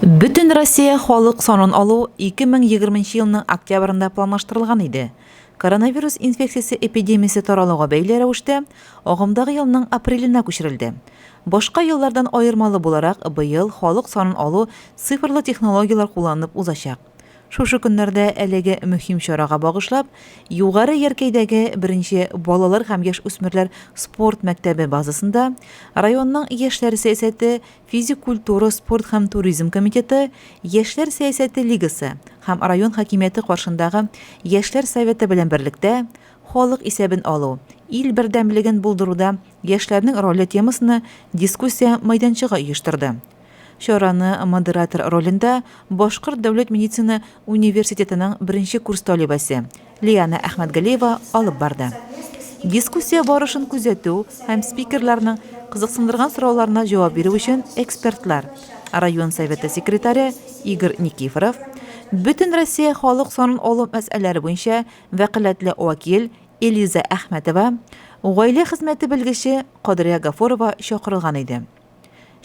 Бөтенроссия халык санын алу 2020 елның октябрендә планлаштырылган иде. Коронавирус инфекциясе эпидемиясе таралуга бәйле рәвештә, агымдагы елның апреленә күчерелде. Башка еллардан аермалы буларак, быел халык санын алу цифрлы технологияләр кулланып узачак. Шушы көннәрдә әлеге мөһим чарага багышлап, Югары Яркәйдәге беренче балалар һәм яшүсмерләр спорт мәктәбе базасында районның яшьләр сәясәте, Физик культура, спорт һәм туризм комитеты, Яшьләр сәясәте лигасы һәм район хакимияте каршындагы Яшьләр советы белән берлектә Халык исәбен алу, ил бердәмлеген булдыруда яшьләрнең роле темасына дискуссия мәйданчыгы оештырды. Чараны модератор ролендә Башкорт дәүләт медицина университетының беренче курс талибәсе Лиана Әхмәтгалиева алып барды. Дискуссия барышын күзәтү һәм спикерларның кызыксындырган сорауларына җавап бирү өчен экспертлар, район Советы секретаре Игорь Никифоров, Бөтенроссия халык санын алу мәсьәләре буенча вәкаләтле вәкил Элиза Әхмәтова, гаилә хезмәте белгече Кадрия Гафурова чакырылган иде.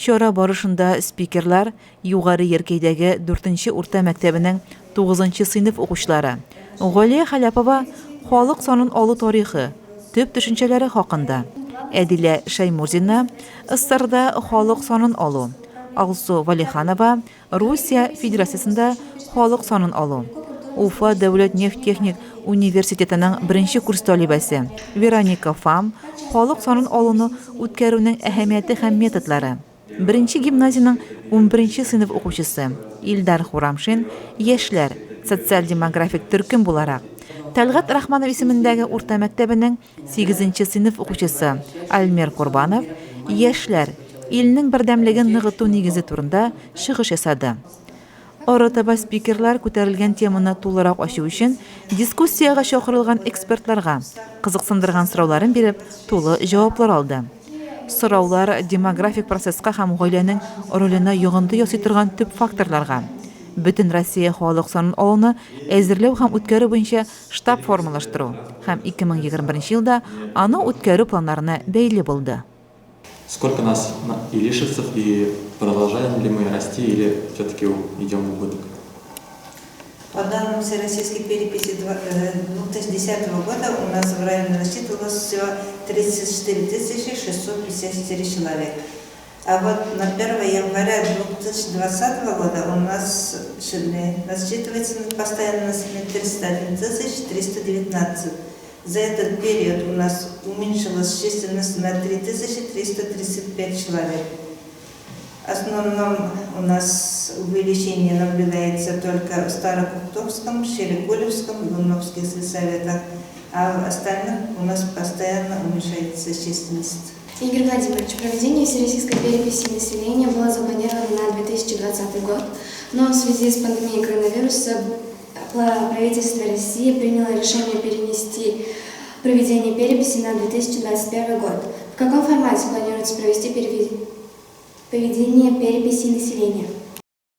Чара барышында спикерлар Югары Яркәйдәге дүртенче урта мәктәбенең тугызынчы сыйныф укучылары Галия Халәпова халык санын алу тарихы, төп төшенчәләре хакында, Әдилә Шәймурзина СССРда халык санын алу, Алсу Валиханова Русия Федерациясендә халык санын алу. Уфа дәүләт нефть-техник университетының беренче курс талибәсе Вероника Фам халык санын алуны үткәрүнең әһәмияте һәм методлары. Беренче гимназиянең унберенче сыйныф укучысы Илдар Хурамшин Яшьләр, социаль-демографик төркем буларак, Тәлгать Рахманов исемендәге урта мәктәбенең Сигезенче сыйныф укучысы Альмир Корбанов Яшьләр, илнең бердәмлеген ныгыту нигезе турында чыгыш ясады. Арытаба спикерлар күтәрелгән теманы тулырак ачу өчен дискуссиягә чакырылган экспертларга кызыксындырган сорауларын биреп, тулы җаваплар алды. Сораулар демографик процесска һәм гаиләнең роленә йогынты ясый торган төп факторларга, Бөтенроссия халык санын алуны әзерләү һәм үткәрү буенча штаб формалаштыру һәм 2021 елда аны үткәрү планнарына бәйле булды. Сколько нас илишевцев и продолжаем ли мы расти или все-таки идем в убыток? По данным Всероссийской переписи 2010 года у нас в районе насчитывалось всего 34 654 человек. А вот на 1 января 2020 года у нас насчитывается постоянно население 301 319. За этот период у нас уменьшилась численность на 3335 человек. В основном у нас увеличение наблюдается только в Старокуктовском, Шерекулевском и Луновских сельсоветах, а в остальных у нас постоянно уменьшается численность. Игорь Владимирович, проведение всероссийской переписи населения было запланировано на 2020 год, но в связи с пандемией коронавируса правительство России приняло решение перенести проведение переписи на 2021 год. В каком формате планируется провести проведение переписи населения?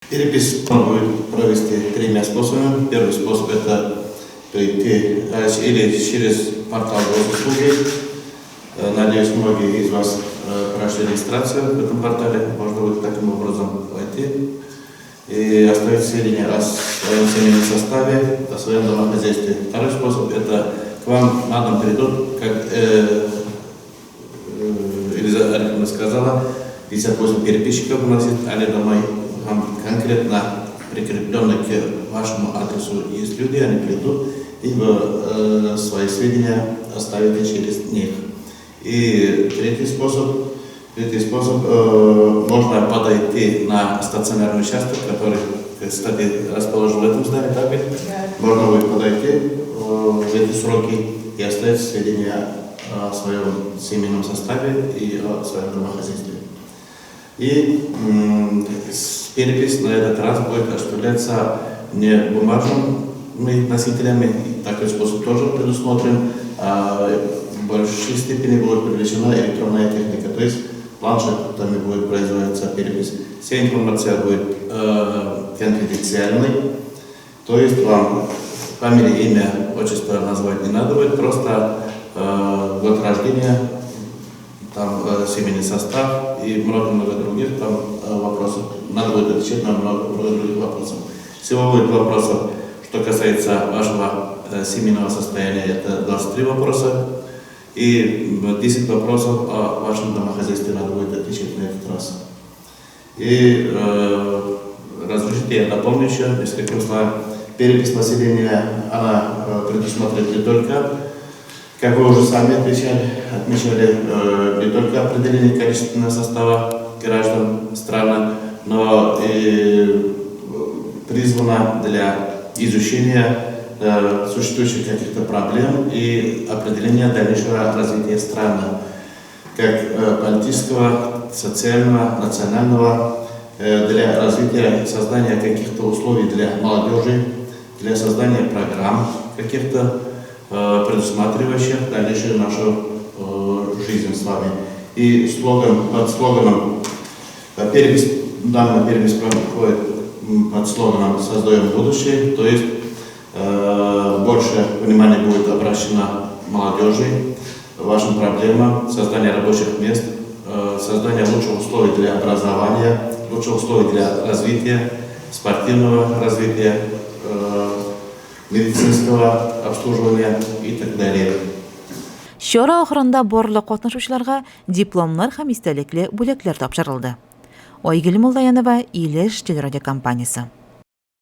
Перепись можно будет провести тремя способами. Первый способ – это прийти или через портал госуслуги. Надеюсь, многие из вас прошли регистрацию в этом портале. Можно будет таким образом войти и оставить сведения о своем семейном составе, о своем домохозяйстве. Второй способ – это к вам на дом придут, как Элиза Арифовна сказала, 58 переписчиков у нас есть, они домой вам конкретно прикреплены к вашему адресу есть люди, они придут, и вы свои сведения оставите через них. И третий способ, можно подойти на стационарный участок, который, кстати, расположен в этом здании, так ведь? Да. Можно будет подойти в эти сроки и оставить сведения о своем семейном составе и о своем домохозяйстве. И перепись на этот раз будет осуществляться не бумажными носителями, такой способ тоже предусмотрен, а в большей степени будет привлечена электронная техника, то есть планшетами будет производиться перепись. Вся информация будет конфиденциальной, то есть вам фамилия, имя, отчество назвать не надо будет, просто год рождения. там семейный состав и много-много других там вопросов. Надо будет отвечать на много-много других вопросов. Всего будет вопросов, что касается вашего семейного состояния, это 23 вопроса. И 10 вопросов о вашем домохозяйстве надо будет отвечать на этот раз. И э, разрешите, я дополню еще несколькими словами. Перепись населения, она предусматривает не только, как вы уже сами отвечали, отмечали, не только определение количественного состава граждан страны, но и призвана для изучения существующих каких-то проблем и определения дальнейшего развития страны, как политического, социального, национального, для развития создания каких-то условий для молодежи, для создания программ каких-то, предусматривающих дальнейшую нашу жизнь с вами. И слоган, под слоганом перепись, данная перепись проходит под слоганом «Создаем будущее», то есть больше внимания будет обращено молодежи, вашим проблемам, создание рабочих мест, создание лучших условий для образования, лучших условий для развития, спортивного развития, медицинского обслуживания и так далее. Чара ахырында барлык катнашучыларга дипломнар һәм истәлекле бүләкләр тапшырылды. Айгөл Муллаянова, Илеш телерадиокомпаниясе.